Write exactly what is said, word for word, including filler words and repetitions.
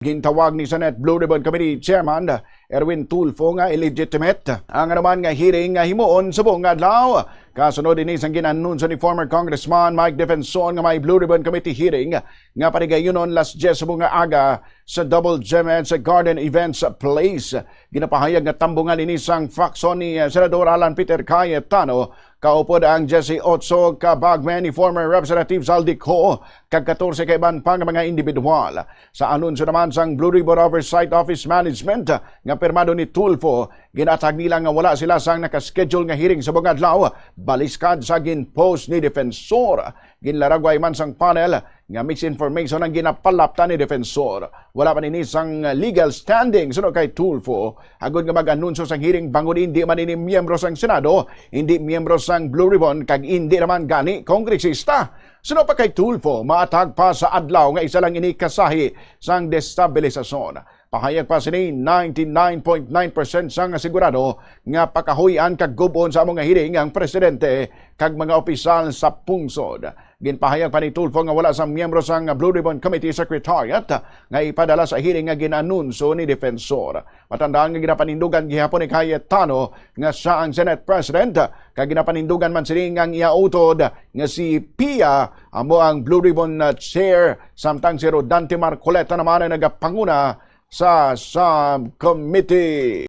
Gintawag ni Senate Blue Ribbon Committee Chairman Erwin Tulfo nga illegitimate ang anuman nga hearing nga himuon subong nga adlaw. Kasunod ini sang gin-anunsyo ni former Congressman Mike Defensor nga may Blue Ribbon Committee hearing nga paligayunon las diyes subong nga aga sa Double Gem sa Garden Events Place. Ginapahayag nga tambungan ini sang faksyon ni, uh, Senador Alan Peter Cayetano, kaupod ang diyesotso ka bagmen ni former Representative Zaldy Co, kag katorse ka iban pa nga mga individual. Sa anunsyo naman sang Blue Ribbon Oversight Office Management nga pirmado ni Tulfo, ginatag nila nga wala sila sang nakaschedule nga hearing subong nga adlaw, baliskad sa gin-post ni Defensor. Ginlaragway man sang panel nga misinformation ang ginapalapta ni Defensor. Wala man ini sang legal standing suno kay Tulfo agod nga mag-anunsyo sang hearing bangod indi man ini miyembro sang Senado, indi miyembro sang Blue Ribbon, kag indi naman gani kongresista. Suno pa kay Tulfo, maatag pa sa adlaw nga isa lang ini kasahi sang destabilisasyon. Pahayag pa sini, ninety-nine point nine percent sang sigurado nga pakahuy-an kag gub-on sa amo nga hearing ang presidente kag mga opisyal sa pungsod. Ginpahayag pa ni Tulfo nga wala sang miyembro sang Blue Ribbon Committee Secretariat nga ipadala sa hearing nga gin-anunsyo ni Defensor. Matandaan nga ginapanindugan gihapon ni Cayetano nga siya ang Senate President, kag ginapanindugan man sini nga ang iya utod nga si Pia amo ang Blue Ribbon, uh, Chair, samtang si Rodante Marcoleta naman ang nagapanguna sa subcommittee.